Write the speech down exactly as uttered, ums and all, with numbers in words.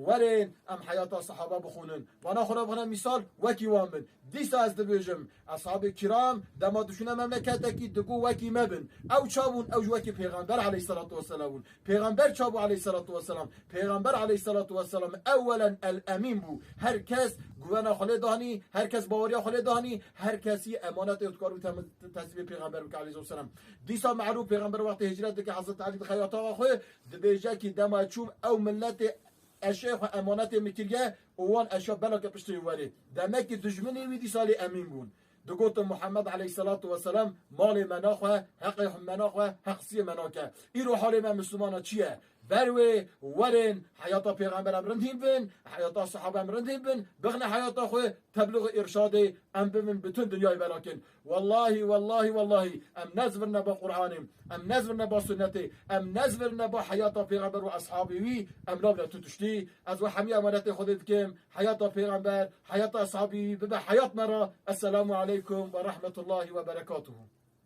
Werin em heyata sehaba bixwînin. Vana xwe re bixine mîsal, wekî wan bin. Dîsa ez dibêjim, eshabê kiram dema diçûne memleketekî digo wekî me bin. Ew ça bûn? Ew ji wekî Pêxember aleyhisselatu vesselam bûn. Pêxember ça bû aleyhisselatu vesselam? Pêxember aleyhisselatu vesselam ewwelen el-emîn bû. Her kes guvena xwe lê danî, her kes baweriya xwe lê danî, her kesî emanetê xwe dikarî tem-, teslîmê Pêxember bike aleyhisselatu vesselam. Dîsa melûm Pêxember wextê hicret dike, Hezretî Elî dixe ya taxa xwe, dibêje kî dema çûm ew milletê eşyayê xwe emanetê min kiriye û wan eşya belake piştê wî werê. Demek ki dijminê wî dîsa lê emîn bûn. Digotin Muhammed aleyhisselatu vesselam malê me naxwe, heqê me naxwe, heqsiyê me nake. Îro halê me Misilmana çi ye? Ber wê werin heyata Pêxember em rind hîn bin, heyata sehaba em rind hîn bin, bixine heyata xwe, tebliğ û îrşadê em bibin bütün dinyayê belakin. Wellahî, wellahî, wellahî, em nezvirine ba Qur'anê, em nezvirine ba sunnetê, em nezvirine ba heyata Pêxember û eshabê wî, em nabine tu tiştî. Ez we hemî emanetê Xwedê dikim, heyata Pêxember, heyata eshabê wî bibe heyat me re. Esselamu aleykum ve rahmetullahi ve berekatuhu.